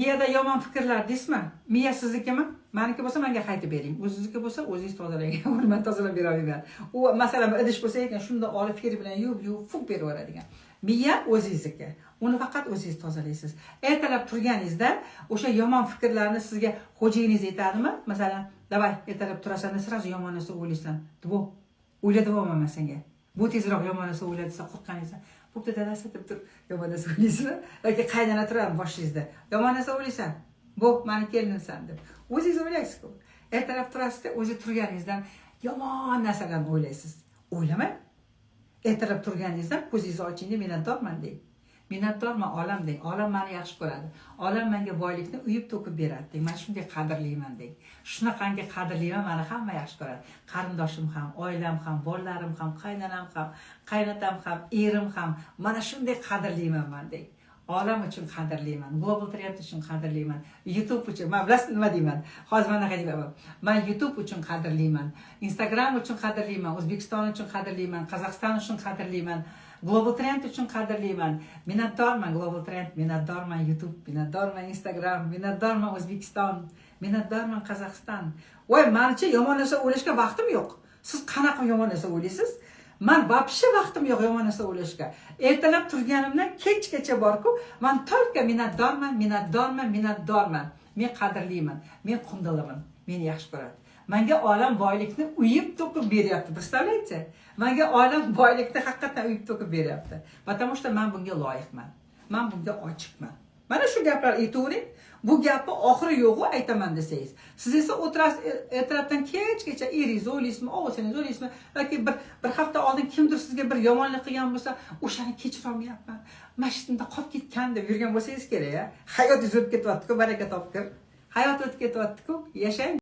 Miyada yomon fikrlar deysizmi? Miya siznikimi? Maniki bo'lsa, menga qaytib bering. O'zizniki bo'lsa, o'zingiz tozalang. Uni man tozalab bera olmayman. U, masalan, bir idish bo'lsa ekan, shunda olib, fir bilan yuvib yuvib fuk berib yuboradigan. Miya o'zingizniki, uni faqat o'zingiz tozalaysiz. Ertalab turganingizda o'sha yomon fikrlarni sizga xo'jayiningiz aytadimi? Masalan, давай, ertalab turasan, сразу yomon narsa o'ylaysan. Bu o'ylatyapman man senga, bu tezroq yomon narsa o'yla desa, qo'rqqaningizdan, "Bo'pti, dadasi", deb turib yomon narsa o'ylaysizmi yoki qaynona turadi boshingizda, "Yomon narsa o'ylaysan, bu mani kelinimsan", deb o'zingiz o'ylaysizku. Ertalab turasizda, o'zi turganingizdan yomon narsalarni o'ylaysiz. O'ylamang. Ertalab turganingizdan ko'zingizni ochingda, "Minnatdorman", deng. "Minnatdorman, olam", deng. "Olam mani yaxshi ko'radi, olam menga boylikni uyib to'kib beradi", deng. "Man shunday qadrliman", deng. "Shunaqangi qadrliman, mani hamma yaxshi ko'radi: qarindoshim ham, oilam ham, bolalarim ham, qaynonam ham, qaynotam ham, erim ham. Mana shunday qadrliman man", deng. "Olam uchun qadrliman, Global Trend uchun qadrliman, YouTube uchun." Man, bilasizmi, nima deyman hozir? Mana anaqa deyman: "Man YouTube uchun qadrliman, Instagram uchun qadrliman, O'zbekiston uchun qadrliman, Qozog'iston uchun qadrliman, Global Trend uchun qadrliman. Minnatdorman, Global Trend, minnatdorman, YouTube, minnatdorman, Instagram, minnatdorman, O'zbekiston, minnatdorman, Qozog'iston." Voy, manicha yomon narsa o'ylashga vaqtim yo'q. Siz qanaqa yomon narsa o'ylaysiz? Man вообще vaqtim yo'q yomon narsa o'ylashga. Ertalab turganimdan kechgacha borku, man только minnatdorman, minnatdorman, minnatdorman. Men qadrliman, men qundiliman, meni yaxshi ko'radi. Manga olam boylikni uyib to'kib beryapti. Представляете, manga olam boylikni haqiqatdan uyib to'kib beryapti, потому что man bunga loyiqman, man bunga ochiqman. Mana shu gaplar aytavering. Bu gapni oxiri yo'qu aytaman desangiz. Siz esa o'tirasiz ertalabdan kechgacha, eringizni o'ylaysizmi, og'asingizni o'ylaysizmi yoki bir hafta oldin kimdir sizga bir yomonlik qilgan bo'lsa, o'shani kechirolmayapman, mana shunda qolib ketgan deb yurgan bo'lsangiz kerak. A, hayotingiz o'tib ketyaptiku, baraka topkir, hayot o'tib ketyaptiku, yashang.